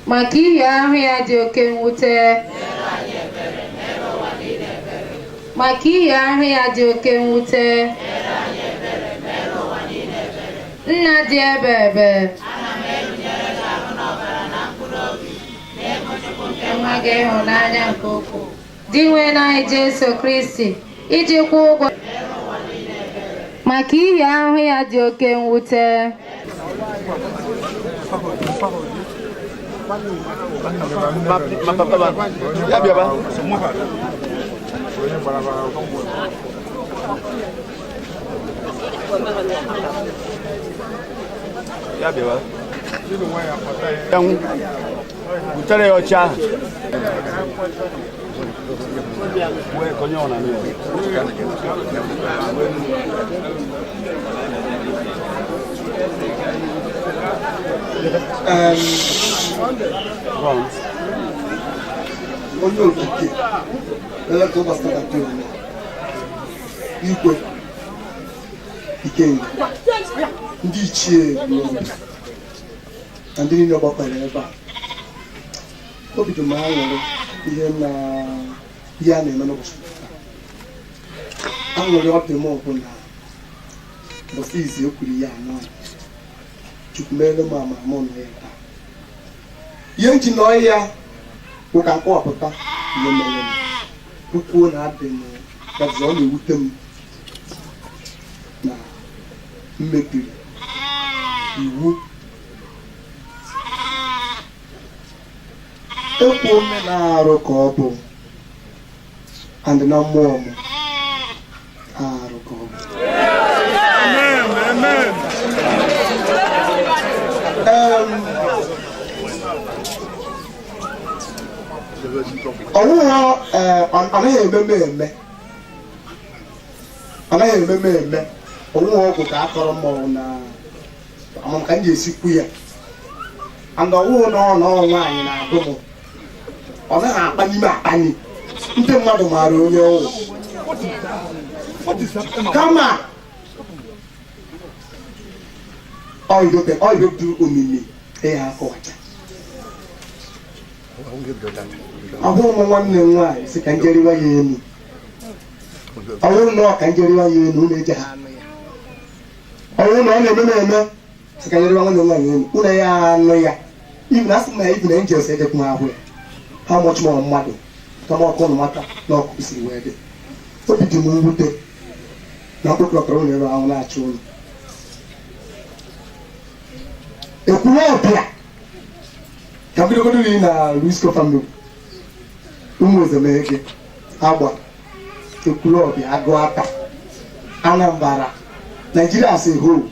Maka ihi ahụ ya dị oke mwute. Maka ihi ahụ ya dị oke mwute. Nna dị ebebe. Nwa gị ịhụnanya nke ukwuu. Dinwenụ anyị Jesu Kristi, iji kwụọ ụgwọ maka ihi ahụhụ ya dị oke mwute. Ya bịawa. Butere ya oche ahụ. Onye okike mere ka ụbọchị taa dị ome igwe ikenga ndị ichie na ndị niile gbakọrọ ebe a obi dị m aṅụrị ihe na ihe a na-eme n'ụbọchị taa. Aṅụrị ọ dị m bụ na ụbọchị izi e kwuru ya anọ Chukwu meere m amara m nọ ya taa. Ihe m ji nọ ya bụ ka m kọwapụta ihe mere m kwukwuo na adị m that is, ọ na-ewute m na m mebiri iwu ekwu na arụ ka ọ bụ and na mmụọ m arụ ka ọ bụ. Ọwụghọ anaghị ememe eme anaghị ememe eme ọwụghọ ọgwụ ka akọrọ mmọnwụ na amam ka m ji esi kwu ya and ọwụghọ na ọ nọọ nwaanyị na-agụ m ọ naghị akpanye m akpanye ndị mmadụ maara onye ọwụ kama ọ ibe dị omimi ihe akọwacha ọ bụrụ m nwanne m nwaanyị sị ka njeriwa ya elu ọ bụrụ na ọ ka njeriwa ya elu unu eje ha ọ bụrụ na ọ na-eme m eme sị ka njeriwa nwanne m nwaanyị elu unu ya anụ ya even asị m na even angels ejekwu ha ahụ ya how much more mmadụ kama ọkụ ụnụ mata na ọkụ siri wee dị obi dị m mwute na mkpokọtara ụlọ ebe ahụ na-achị ụlọ Ekwulọbịa ka bidogodo ri na Luisco family ụmụ Ezemeke agba Ekwulọbịa Agụata Anambra Nigeria as a whole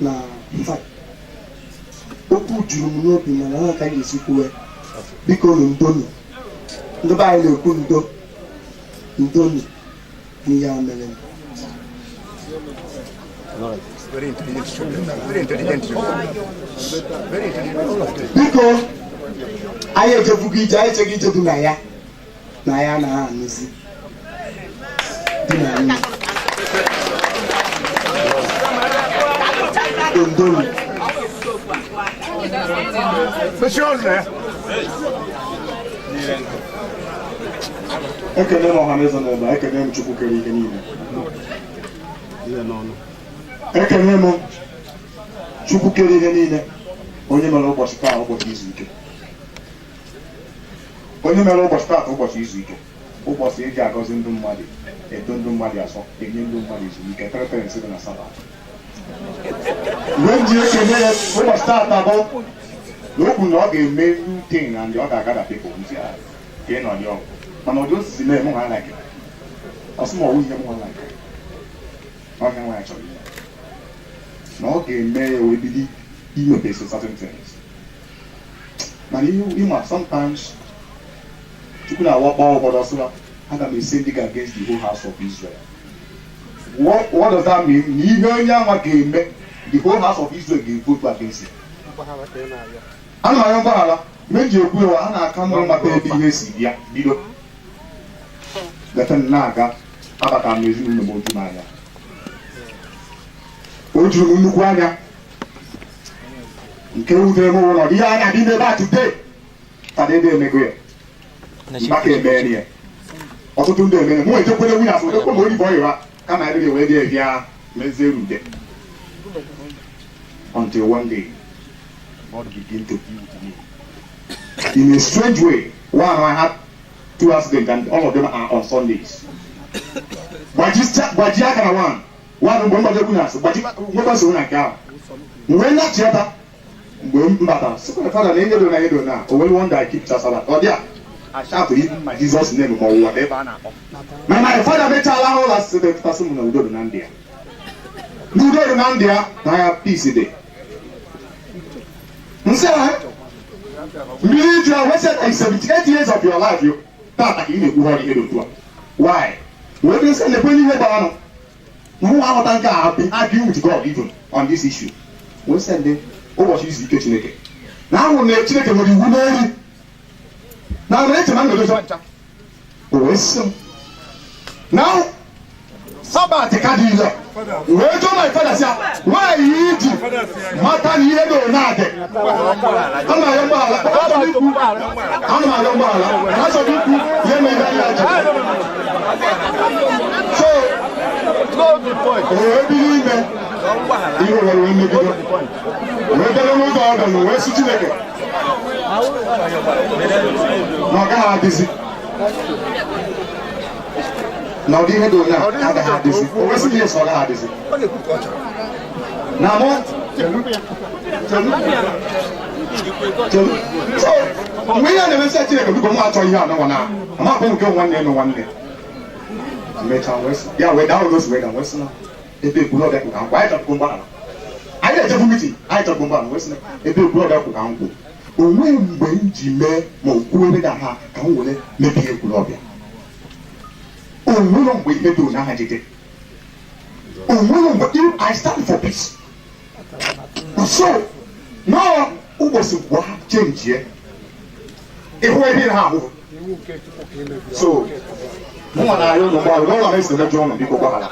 na okwu juru m n'obi mana ha ka anyị ga-esi kwuwe biko nu ndonu ndị be anyị na-ekwu ndo ndonu n'ihe a mere. Very intelligent children. Very intelligent children. Very intelligent. Biko anyị ejebugo ije anyị echeghị ije dị na ya na ya anaghị anụzi di na nwunye ndonu. Mechie ọnụ ya. Ekene m ọhaneze na ebe a, ekene m Chukwu kere ihe niile ekene m Chukwu kere ihe niile onye mere ụbọchị taa ụbọchị izu ike onye mere ụbọchị taa ụbọchị izu ike ụbọchị eji agọzi ndị mmadụ edo ndị mmadụ asọ enye ndị mmadụ ezumike tere nsị dị na Sabbath mgbe m ji ekene ya ụbọchị taata bụ na o kwuru na ọ ga-eme new thing and ọ ga-agada people ntị ya ka ị nọ dị ọgwụ mana ụdị osisi mee mụ nwa like ọsị ma ọwụ ihe mụ nwa like ọhịa nwa ya chọrọ ime na ọ ga-eme ya wee bido imepe certain things mana ihe ịma sometimes Chukwu na-awakpo ụfọdụ ọsị aga m esi ndị against the whole house of Israel. What does that mean? Na ihe onye anwa ga-eme the whole house of Israel ga-evote against it. Ana m arịọ mgbaghara mgbe m ji ekwu ya a na-aka mụrụ mata ebe ihe si bịa bido leta m na-aga abatara m n'ezinụlọ m oju m anya o juru m nnukwu anya Nke wutere m ụlọ ihe a na-adị n'ebe a today. Fada ebe emego ya. Mbaka emeela ya. Ọtụtụ ndị emere mụ ejekwere nwunye asụ ekwe ma olive oil ha kama ya wee dị bịa mezie ude. Until one day, God began to deal with me. In a strange way, one, I had two accidents and all of them are on Sundays. Gbaji aka na one. One mgbe mgbaji egwu na-asụ, gbaji nwekwa nsogbu na nke ahụ. Mgbe nnachiata, mgbe m batara, sị fada na enyedo na enyedo na, o wee wonder I keep Sabbath. Ọ dị a, I shout even my Jesus name ma ọwụwa ebe a na-akpọ. Na my father mechala ahụ ụlọ asịsị dị m na udo dị na ndị ya. N'udo dị na ndị ya, na ya peace dị. Nsị ahụ, mmiri ju ahụ, wee sị 78 years of your life yo, tata ka ị na-ekwugharị ihe dị otu a. Why? Wee dị nsị na-ekwe n'ihe gbara nụ. Mụ aghọta nke a, I've been arguing with God even on this issue. Wee sị ndị ụbọchị izu ike Chineke. Na ahụ na Chineke nwere iwu n'elu. Na mere eche na m na-edozi ncha. O wee sị m. Now, Sabbath ka dị ile. Wee jụọ my father sị ya, nwaanyị iji mata na ihe dị na-adị. Ana m arịọ mgbaghara. Ana m arịọ mgbaghara. Achọrọ ikwu ihe mere ya ji. So, o wee bido ime ihe were wee megide. Wee bịara n'ụzọ ọ bịara wee sị Chineke na ọ gaghị adịzi. Na ọ dị ihe dị onye a agaghị adịzi. O wee sị m yes, ọ gaghị adịzi. Na mụ chelu chelu chelu. So mgbe ihe a na-emesi Chineke biko mụ achọ ihe a nọnwa na amakpọ nke nwanne nụ nwanne. Mechaa wee sị ya wee daa ụlọ wee daa wee sị na ebe ekwuru ọbịa kwụ ka nkwụ anyị chọpụrụ mgbaghara. Anyị na-ejebu meeting, anyị chọpụrụ mgbaghara wee sị na ebe ekwuru ọbịa kwụ ka nkwụ. O nweghị mgbe m ji mee ma o kwuo ebe na ha ka m were mebie ekwuru ọbịa. O nwere mgbe ihe dị ụnyaahụ jide. O nwere mgbe I stand for peace. So, nọọ ụbọchị gwa change ya. Ịhụ ebe ị na-ahụ. So, mụnwa na-arịọ ụnụ mgbaghara n'ụlọ m esi mejọ ụnụ biko gbaghara.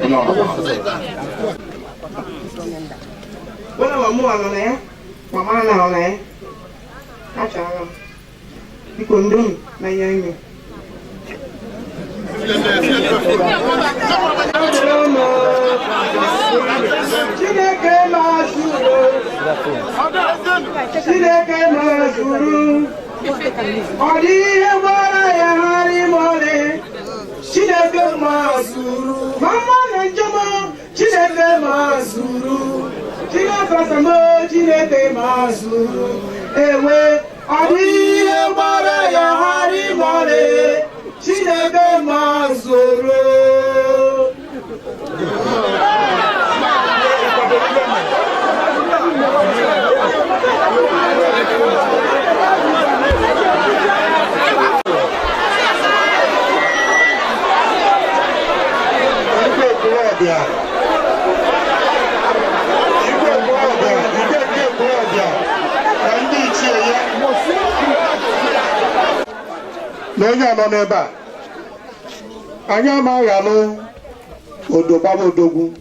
Onye ọ na-agbaghara. Wala mama nọ na ya, mama nọ na ya. Achọrọ m. Biko ndo m na ihe anya. Chineke mazuru, Chineke mazuru, ọ dị ihe gbara ya ghara ịmọrị. Chineke mazuru, mama na njem Chineke mazuru, Chineke asamo Chineke mazuru, ewe ọ dị ihe gbara ya ghara ịmọrị. Chineke mazuru. Igwe Ekwulọbịa. Igwe Ekwulọbịa, Igwe nke Ekwulọbịa na ndị ichie ya. Na onye a nọ n'ebe a, anyị amaghị alụ odo gbaba odogwu.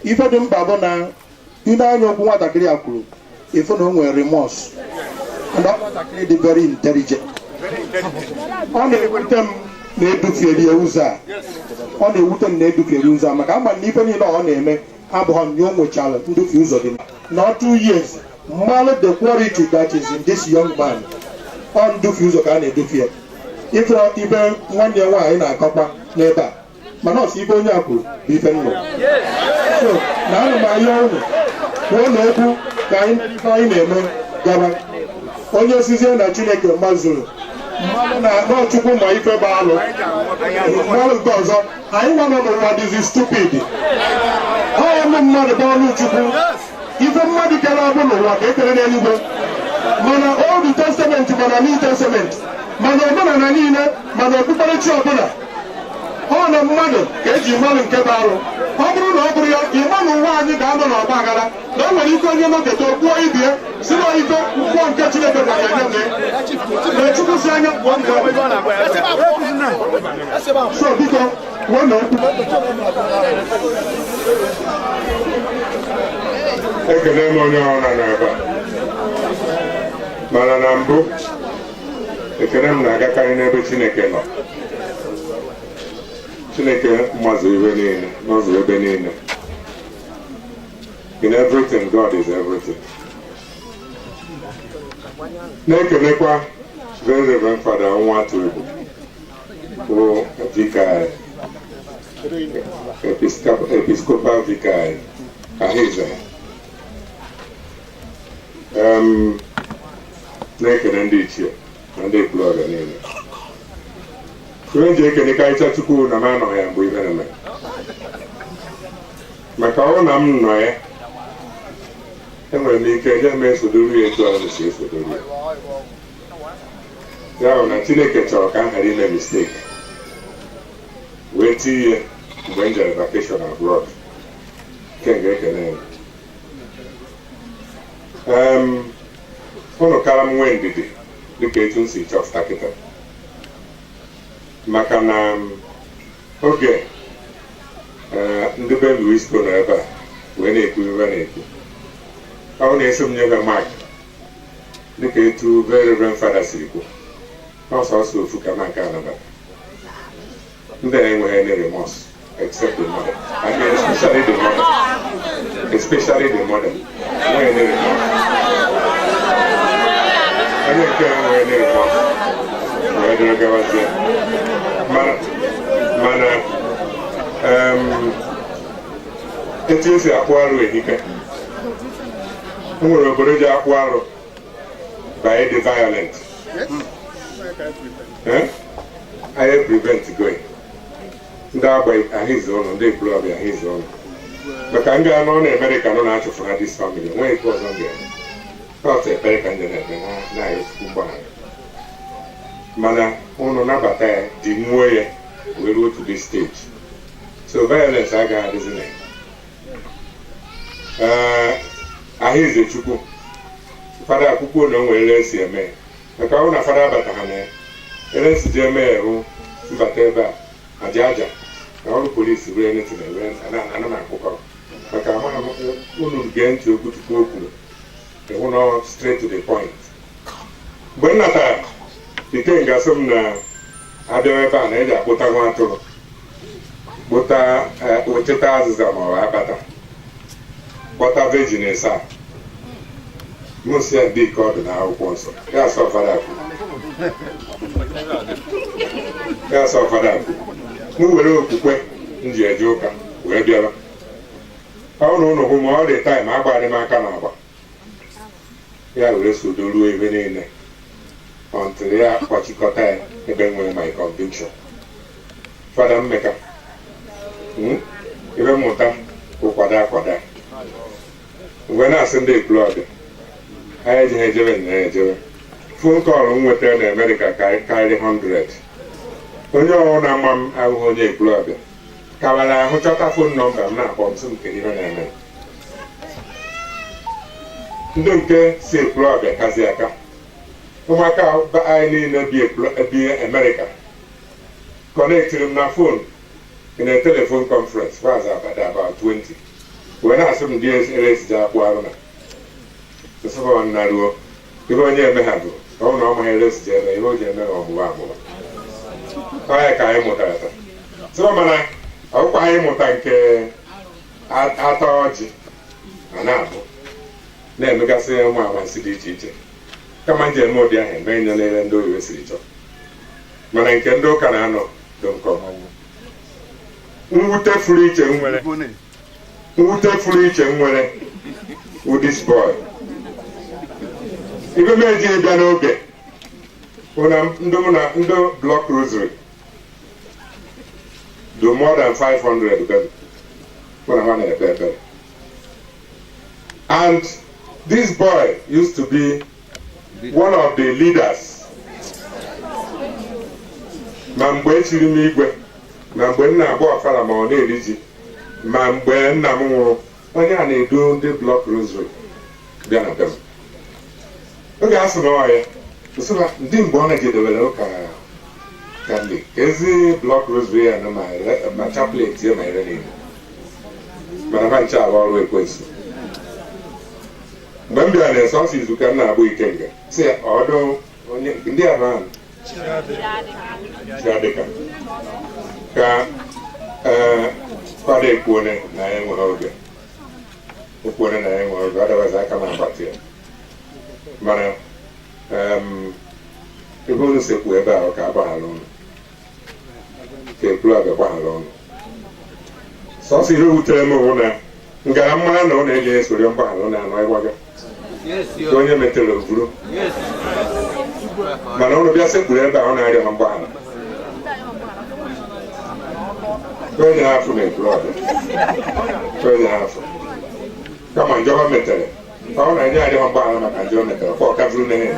Ife dị mkpa bụ na ị na-anya okwu nwatakịrị a kwuru, ife na o nwere remorse. And ọ nwatakịrị dị very intelligent. Ọ na-ewute m na edufiere ya ụzọ a. Ọ na-ewute m na edufiere ụzọ a maka ama na ife niile ọ na-eme abụghị na o nwechara ndufe ụzọ dị na 2 years mmalụ the quality that is in this young man. Ọ ndufe ụzọ ka a na-edufe ya. Ife ibe nwanne ya nwaanyị na-akọkwa n'ebe a mana ọsọ ibe onye a kwuru bụ ife m nụrụ. So na ana m ayọ unu kwuo na okwu ka anyị ife anyị na-eme gaba. Onye sizie na Chineke mazuru mmanụ na Chukwu ma ife bụ alụ mmanụ nke ọzọ anyị nwa nọ n'ụwa dịzi stupid. Ọ ụmụ mmadụ bụ ọnụ Chukwu. Ife mmadụ kere abụ n'ụwa ka ekere n'eluigwe. Mana Old Testament mana New Testament mana omenala niile mana okpukperechi ọbụla ọ na mmadụ ka eji mmadụ nke bụ alụ. Ọ bụrụ na ọ bụrụ ya ịma na ụwa anyị ga-anọ n'ọgba aghara na o nwere ike onye nọketa okpuo ibie si na ife mmụọ nke Chineke gwara ya mee na Chukwu si anya pụọ nke ọ. So biko, kwuo na okwu. Ekele m onye ọbụla n'ebe a, mana na mbụ ekele m na-agakarị n'ebe Chineke nọ. Chineke mazụ ibe niile, mazụ ebe niile. In everything, God is everything. Na-ekelekwa Very Reverend Father Nwatụ bụ Vicar, Episcopal Vicar Ahịza. Na-ekele ndị ichie na ndị ekwulọbịa niile. Ihe m ji ekelekarịcha Chukwu na m anọghị ya mgbe ibe na-eme, maka ọ na m nọ ya, enwere m ike je mee esodoro ya etu ahụ si esodoro ya. Ya bụ na Chineke chọrọ ka m ghara ime mistake wee tie ihe mgbe m jere vacation abroad. Nke ga-ekele ya. Ụnụ kara m nwee ndidi dịka etu m si chọpụta kịta, maka na oge ndị be Louis nọ ebe a wee na-ekwu ebe na-ekwu, ọ na-eso m nyefe mark dịka etu Very Reverend Father siri kwu, ọsọsọ ofu ka maka anabata ndị a enweghị any remorse except the mother, and especially the mother, especially the mother enweghị any remorse. Onye nke enweghị any remorse wee dịrị gawazie. Mana etu esi akwụ arụ ehike, o nwere obodo ji akwụ arụ by the violent. Anyị prevent going ndị agba ahịza ụnụ, ndị ekwulọbịa ahịza ụnụ, maka ndị anọ na Amerịka nọ na-achụfụ na this family. Enweghị ike ọzọ m ga-eme ọtụ ekpere ka ndị na-ekpe na-ayọ Chukwu mgbaghara, mana ụnụ nabata ya dị nwuo ya wee ruo to this stage, so violence agaghị adịzi na ya. Ahịze Chukwu, fada akwụkwọ na o nwere ele esi eme, maka ọ na fada abata ha na ya ele esi ji eme ya hụ mbata ebe a aja aja na ọrụ polisi ruo anything ewere ana m akpụkọrọ, maka amaghị m unu gee ntị okwu Chukwu o kwuru ịhụ na straight to the point. Mgbe m natara Ikenga sị m na abịa ebe a na eji akpụta nwa atụrụ, kpụta ocheta azịza ma ọ bụ akpata, kpọta virgin ịsaa. Mụ si ya ndị ike ọ dị n'akwụkwọ nsọ ya sọ fada kwu, ya sọ fada kwu. M were okwukwe m ji eje ụka wee bịara ọ na ụnụ hụ ma ọ dị taịm agbadị m aka na agba ya were sodoruo ebe niile until ya kpọchikọta ya ebe nwere my conviction. Fada Mmeka, ebe mmụta ụkwado akwado mgbe na-asị ndị ekwulọbịa anyị ejighị ejebe na ejebe. Phone call m nwetara na Amerịka karịrị 100. Onye ọrụ na-ama m ahụghị onye ekwulọbịa kabara ahụ chọta phone number m na-akpọ m sị m kedu ihe na-eme. Ndị nke si ekwulọbịa kazi aka, ụmụaka anyị niile bi Amerịka connectiri m na phone in a telephone conference was about 20 wee na-asị m ndị elesija akpụ arụ na nsọfọ nna ruo ihe onye eme ha bụ ọ na ọ maghị elesija eme ihe o ji eme ọmụwa amụwa. Ọ ya ka anyị mụtara taa sịba, mana ọkwa anyị mụta nke atọ ọjị ma na-abụ na-emegasị ụmụ amansi dị iche iche, kama nji eme ụdị ahụ eme nye n'ele ndị oyibo siri chọọ, mana nke ndị ụka na-anọ dị nke ọma. Mwute furu iche nwere, mwute furu iche nwere this boy ibe m ejighị bịa n'oge bụ na ndị mụ na ndị block rosary do more than 500 be mụ na ha na-ekpe ekpere, and this boy used to be one of the leaders. Ma mgbe echiri m igwe, ma mgbe m na-agba ọfala ma ọ na-eri ji, ma mgbe nna m nwụrụ, onye a na-edu ndị block rosary bịa na be m oge a sị na ọ ya ndị mgbe ọ na-ejedebere ụka Catholic ezi block rosary ya na ma chaplet ya ma ire niile, mana ha nche arụ ọrụ ekwensu. Mgbe m bịara na sọsọ izu ka m na-abụ ikenga si ya ọdụ onye ndị ahụ Chiadịka ka ee fada ekwuone na ya enweghị oge, ekwuone na ya enweghị oge, otherwise aka m agbati ya. Mana ebe unu sekwu ebe ahụ ka agbaghara unu, ka Ekwulọbịa gbaghara unu. Sọsọ ihe wutere m hụ na ngara mmara na ọ na-eji esori mgbaghara unu anọ ịgwaga ka onye metere ovuru, mana ụnụ bịa sekpuru ebe ahụ na-arịọ ha mgbaghara onye ha afụ na Ekwulọbịa onye ha afụ kama njọ ha metere ọ na-enye arịọ ha mgbaghara maka njọ metere kwa ọka vuru na ya.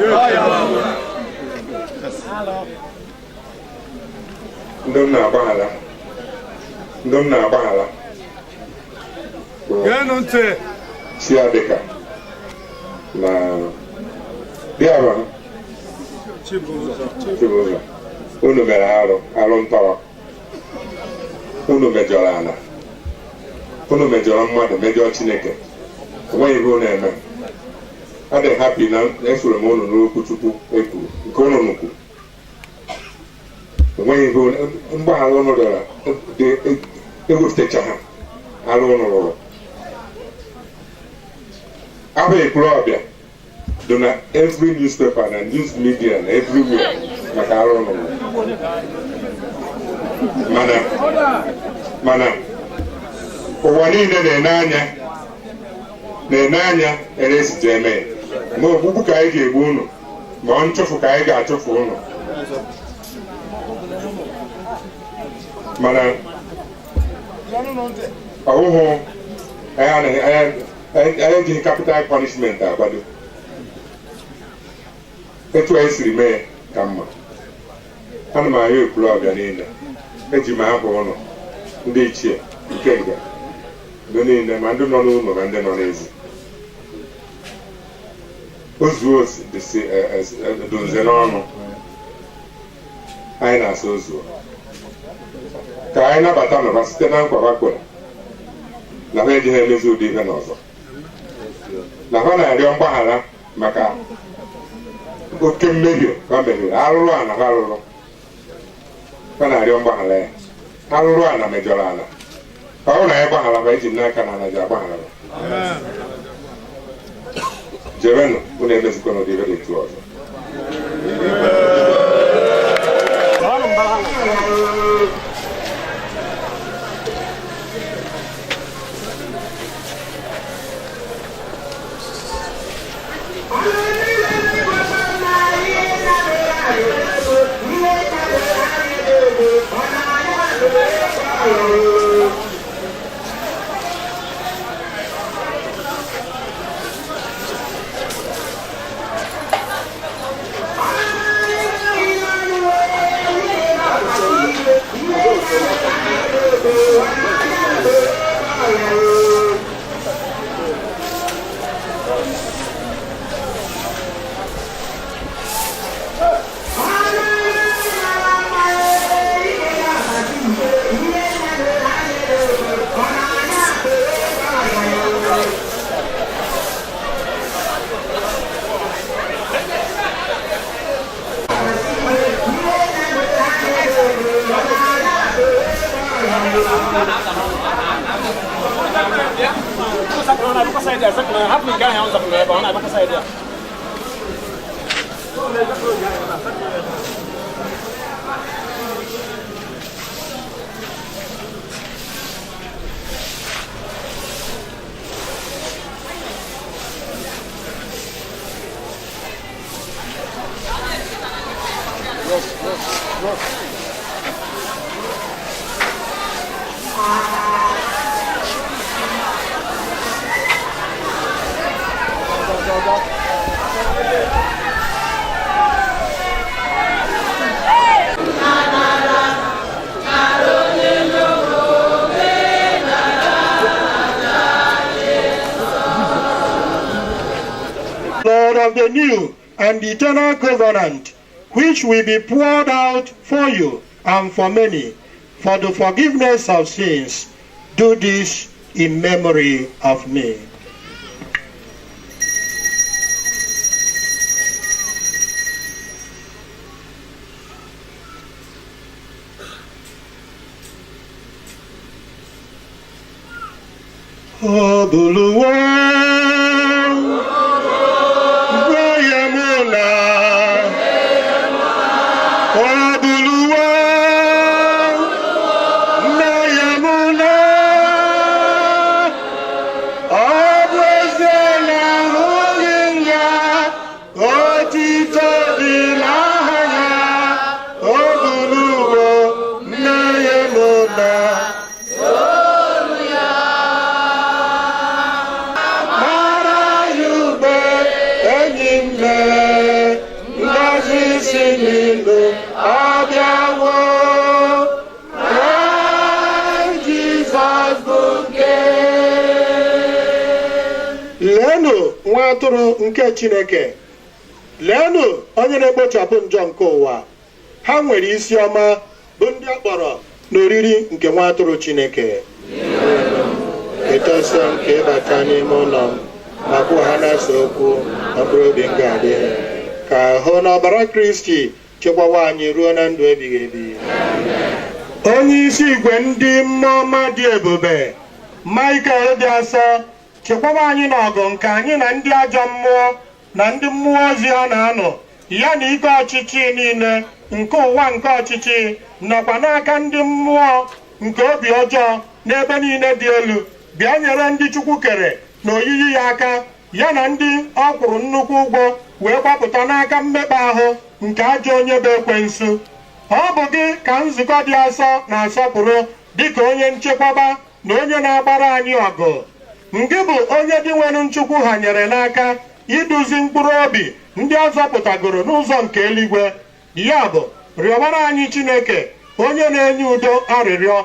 Ndị m na-agbaghara, ndị m na-agbaghara Chiadịka na Diaba Chibụzọ, unu mere arụ arụ ntọrọ, unu mejọrọ ala, unu mejọrọ mmadụ, mejọọ Chineke. Onweghị ihe unu eme. Adị hapi na esoro m unu n'okwu Chukwu ekwuru nke unu nukwu. Onweghị ihe mgbaghara unu rịọrọ ewepụtacha ha arụ unu rụrụ. Ahụ Ekwulọbịa dị na every newspaper na news media na everywhere maka arụ unu rụrụ. Mana ụwa niile na-ene anya ere esije eme ya. Ma ogbugbu ka anyị ga-egbu unu, ma ọ nchụfụ ka anyị ga-achụfụ unu. Mana ọhụhụ anyị ejighị capital punishment agbado. Etu anyị siri mee ka mma. Ana m arịọ Ekwulọbịa niile, eji m aha ụnụ ndị ichie nke nga ndị niile, ma ndị nọ n'ụlọ ma ndị nọ n'ezi. Ozuo dị nze n'ọnụ anyị na-asị ozuo ka anyị nabata nọba site na nkwa ha kwere na ha ejighị emezi ụdị ihe n'ọzọ, na ha na-arịọ mgbaghara maka oke mmehie ha mehiere, arụrụ ana ha rụrụ. Ha na-arịọ mgbaghara ya, arụrụ ana mejọrọ ala. Ọ bụrụ na anyị gbaghara ma eji m n'aka na ala ji agbaghara. Jebenụ, unu emezikwana ụdị ihe dị etu ọzọ. Lord of the new and eternal covenant, which will be poured out for you and for many for the forgiveness of sins. Do this in memory of me. Ọ bụlụwo gwa ya mụ na ọ bụlụwo nna ya mụ na ọ bụ ezie na ahụghị m ya, otito dịrị aha ya. Ọ bụlụwo nna ya mụ na mara ya ube enyi m mee ngọzi si n'ilu ọbịawo. Kraịst Jizọs bụ nke. Leenụ nwa atụrụ nke Chineke, leenụ onye na-ekpochapụ njọ nke ụwa. Ha nwere isi ọma bụ ndị a kpọrọ n'oriri nke nwa atụrụ Chineke. Etosa m ka ịbata n'ime ụlọ m, ma kwuo ha na-ese okwu na mkpụrụ obi m ga-adị ka ahụ na ọbara Kristi chekwawa anyị ruo na ndụ ebighị ebi. Onye isi igwe ndị mmụọ ọma dị ebube, Michael dị asọ, chekwawa anyị n'ọgụ nke anyị na ndị ajọ mmụọ na ndị mmụọ ozi ha na-anọ, ya na ike ọchịchị niile nke ụwa nke ọchịchị, nakwa n'aka ndị mmụọ nke obi ọjọọ n'ebe niile dị elu. Bịa nyere ndị Chukwu kere na oyiyi ya aka, ya na ndị ọ kwụrụ nnukwu ụgwọ wee gbapụta n'aka mmekpa ahụ nke ajọ onye bụ ekwensu. Ọ bụ gị ka nzukọ dị asọ na-asọpụrụ dịka onye nchekwaba na onye na-agbara anyị ọgụ. Ngị bụ onye dị nwere nchukwu ha nyere n'aka iduzi mkpụrụ obi ndị a zọpụtagoro n'ụzọ nke eluigwe. Ya bụ, rịọbara anyị Chineke onye na-enye udo arịrịọ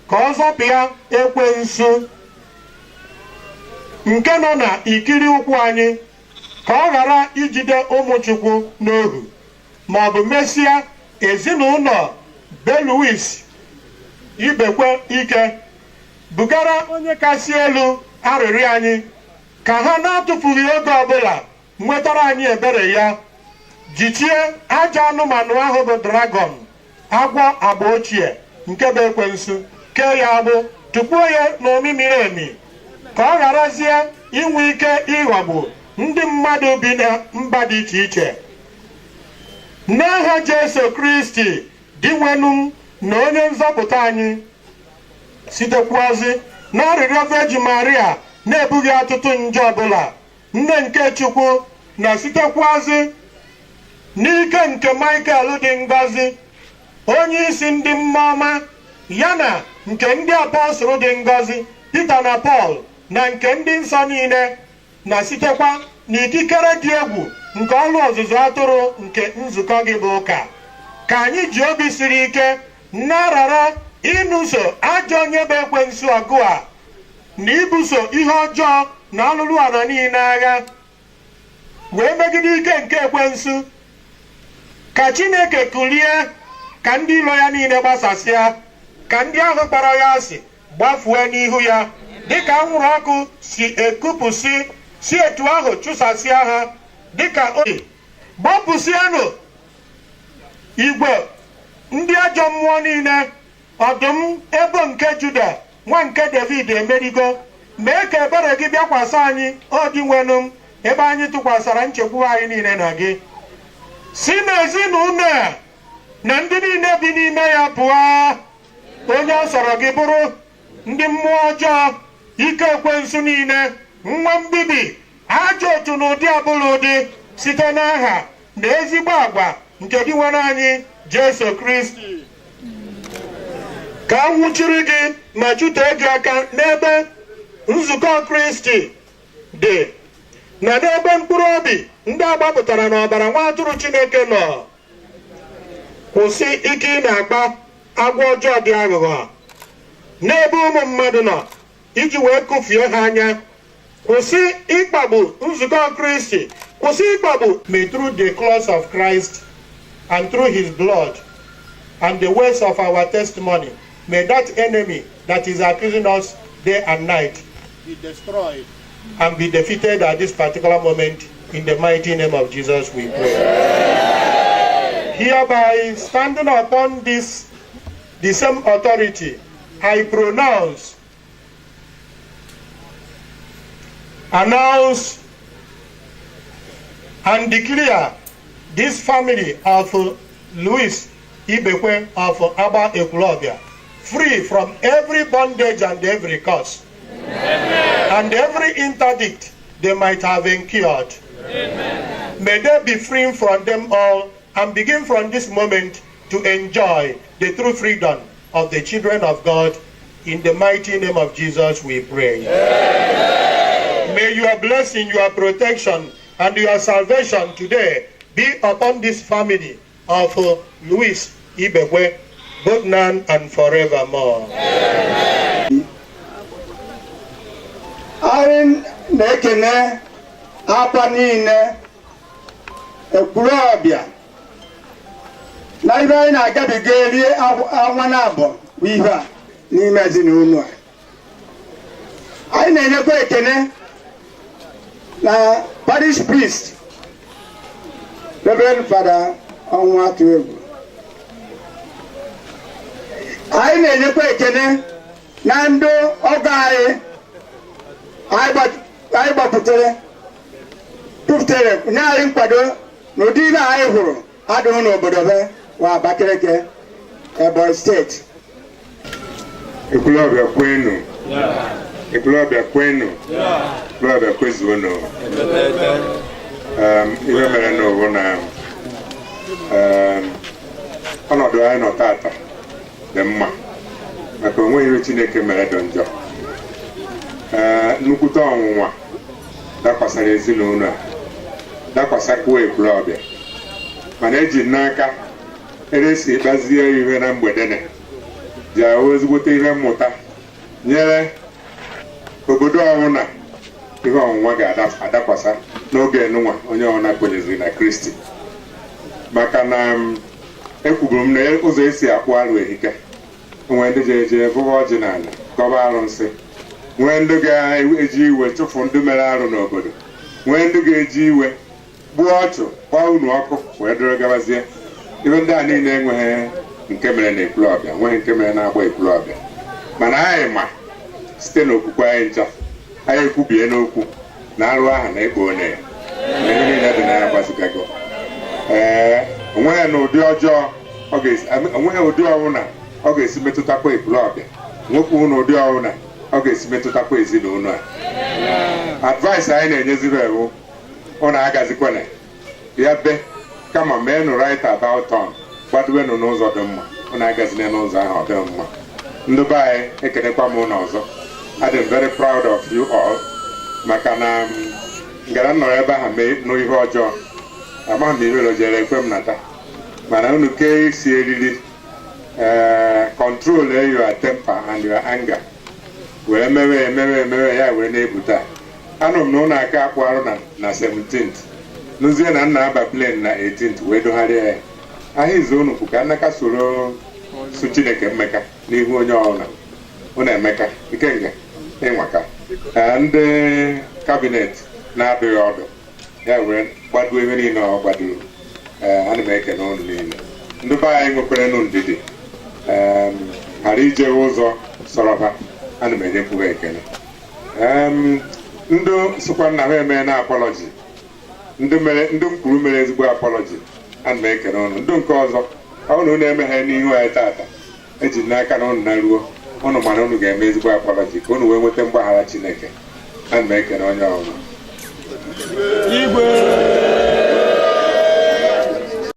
ka ọ zọpịa ekwensu nke nọ na ikiri ụkwụ anyị, ka ọ ghara ijide ụmụ Chukwu n'ohu ma ọ bụ mesịa ezinụlọ Beluis Ibekwe ike. Bugara onye kasị elu arịrịọ anyị ka ha na-atụfughị oge ọbụla nwetara anyị ebere ya, jichie ajọ anụmanụ ahụ bụ dragọn, agwọ agba ochie nke bụ ekwensu, kee ya agbụ, tụkpuo ya n'omi miri emi, ka ọ gharazie inwe ike ịghọgbu ndị mmadụ bi na mba dị iche iche. N'aha Jesu Kristi dị nwenu m na onye nzọpụta anyị, sitekwuazị na arịrịọ Virgin Maria na-ebughị atụtụ njọ ọbụla, nne nke Chukwu, na sitekwuazị n'ike nke Michael dị ngọzi, onye isi ndị mmụọ ọma, ya na nke ndị apọstụl dị ngọzi Pita na Pọl, na nke ndị nsọ niile, na sitekwa n'ikikere dị egwu nke ọlụ ọzụzụ atụrụ nke nzukọ gị bụ ụka, ka anyị ji obi siri ike na-arara ịnụso ajọ onye bụ ekwensu ọgụ a, na ibuso ihe ọjọọ na alụlụ ala niile agha wee megide ike nke ekwensu. Ka Chineke kulie, ka ndị ilo ya niile gbasasịa, ka ndị ahụ kpọrọ ya asị gbafue n'ihu ya, dịka anwụrụ ọkụ si ekupụsị si etu ahụ chụsasịa ha. Dịka oyi gbapụsịanụ igwe ndị ajọ mmụọ niile. Ọdụm ebo nke Juda, nwa nke David, emerigo. Mee ka ebere gị bịakwasị anyị, o Dinwenụ m, ebe anyị tụkwasara nchekwa anyị niile na gị. Si n'ezinụlọ a na ndị niile bi n'ime ya pụọ, onye ọ sọrọ gị bụrụ, ndị mmụọ ọjọọ, ike ekwensu niile, nwa mbibi, ajọ otu na ụdị ọbụla ụdị, site n'aha na ezigbo agwa nke Dinwenụ anyị Jesu Kristi, ka a nwụchiri gị ma chụtee gị aka n'ebe nzukọ Kristi dị na n'ebe mkpụrụ obi ndị agbapụtara n'ọbara nwa atụrụ Chineke nọ. Kwụsị ike ị na-akpa agwa ọjọọ dị aghụghọ n'ebe ụmụ mmadụ nọ iji wee kụfie ha anya. Kwụsị ịkpagbu nzukọ Kristi, kwụsị ịkpagbu. May through the cross of Christ And through his blood and the words of our testimony, may that enemy that is accusing us day and night be destroyed and be defeated at this particular moment. In the mighty name of Jesus, we pray. Hereby, standing upon this, the same authority, I pronounce, announce, and declare this family of Louis Ibekwe of Abba Ekwulobia free from every bondage and every curse. Amen. And every interdict they might have incurred. Amen. May they be free from them all and begin from this moment to enjoy the true freedom of the children of God. In the mighty name of Jesus we pray. Amen. May your blessing, your protection, and your salvation today be upon this family of Louis Ibekwe, both now and forevermore. Anyị na-ekene Abba niile Ekwulobia na ibe anyị na-agabiga eri anwa na abụọ bụ ihe a n'ime ezinụlọ a. Anyị na-enyekwa ekene na parish priest Reverend Father Ọnwa Atụegwu. Anyị na-enyekwa ekene na ndị ọgọ anyị anyị gbapụtere tụpụtere nye anyị nkwado n'ụdị ibe anyị hụrụ adịghị n'obodo be wa Abakaliki, Ebonyi steeti. Ekwulobia kwenu. Ekwulobia kwenu. Ekwulobia kwezuonu. Ihe mere n'ụwa na ọnọdụ anyị nọ tata dị mma maka onwe ihe Chineke mere dị njọ. Nnukwute ọnwụnwa dakwasara ezinụlọ a, dakwasakwuo Ekwulobia, mana eji n'aka eresi kpazie ihe na mgbede ji ahụ ezigbote ihe mmụta nyere obodo ọbụla ihe ọnwụnwa ga-adakwasa n'oge enunwa onye ọbụla kwenyeziri na Kristi. Maka na ekwuburu m na ụzọ esi akpụ arụ ehika, nwee ndị ji eje bụwa ọjị n'ala gọba arụnsị, nwee ndị ga-eji iwe chụfụ ndị mere arụ n'obodo, nwee ndị ga-eji iwe gbuo ọchụ gbaa unu ọkụ wee dịrị gabazie. Ibe ndị a niile enweghị nke mere na Ekwulobia, nweghị nke mere na-agba Ekwulobia, mana anyị ma site n'okwukwe anyị ncha anyị ekwubie n'okwu na arụ ahụ na ekpo one ya na ihe niile dị na ya gbazigago. Ee, onweghị na ụdị ọjọọ onweghị ụdị ọbụla ọ ga-esi metụtakwa Ekwulobia, nwekwu na ụdị ọbụla ọ ga-esi metụtakwa ezinụlọ a. Advice anyị na-enyeziri ewu ụnụ agazikwana ya be, kama meenụ right about town, gbadowenụ n'ụzọ dị mma, ụnụ agazina n'ụzọ ahụ ọ dị mma. Ndị be anyị ekenekwa m ụnụ ọzọ. Adị m very proud of you all maka na ngara nọrọ ebe ahụ mee nụ ihe ọjọọ, amaghị m ihe jere ekwe m nata, mana unu kee isi eriri, control your temper and your anger were mewe emewe emewe ya were na-ebute a. Anụ m na ụlọ aka akpụ arụ na 17th, nụzie na nna aba plane na 18th wee dogharịa ya. Ahịa izu unu kwu ka nnaka soro su Chineke mmeka n'ihu onye ọbụla. Unu emeka ikenga ịnwaka ndị kabinet na-adịghị ọdụ ya were gbado ebe niile ọ gbadoro. Ana m ekene unu niile. Ndị be anyị nwekwaranụ ndidi ghara ije ụzọ sọrọ ha, ana m enyekwu ha ekele. Ndị sịkwa nna ha emee na apọlọji, ndị m kwuru mere ezigbo apọlọji, ana m ekele unu. Ndị nke ọzọ ọ bụrụ na unu emeghe n'ihu anyị tata, eji n'aka na unu na ruo unu mana unu ga-eme ezigbo apọlọji ka unu wee nweta mgbaghara Chineke. Ana m ekele onye ọbụla. Igwe.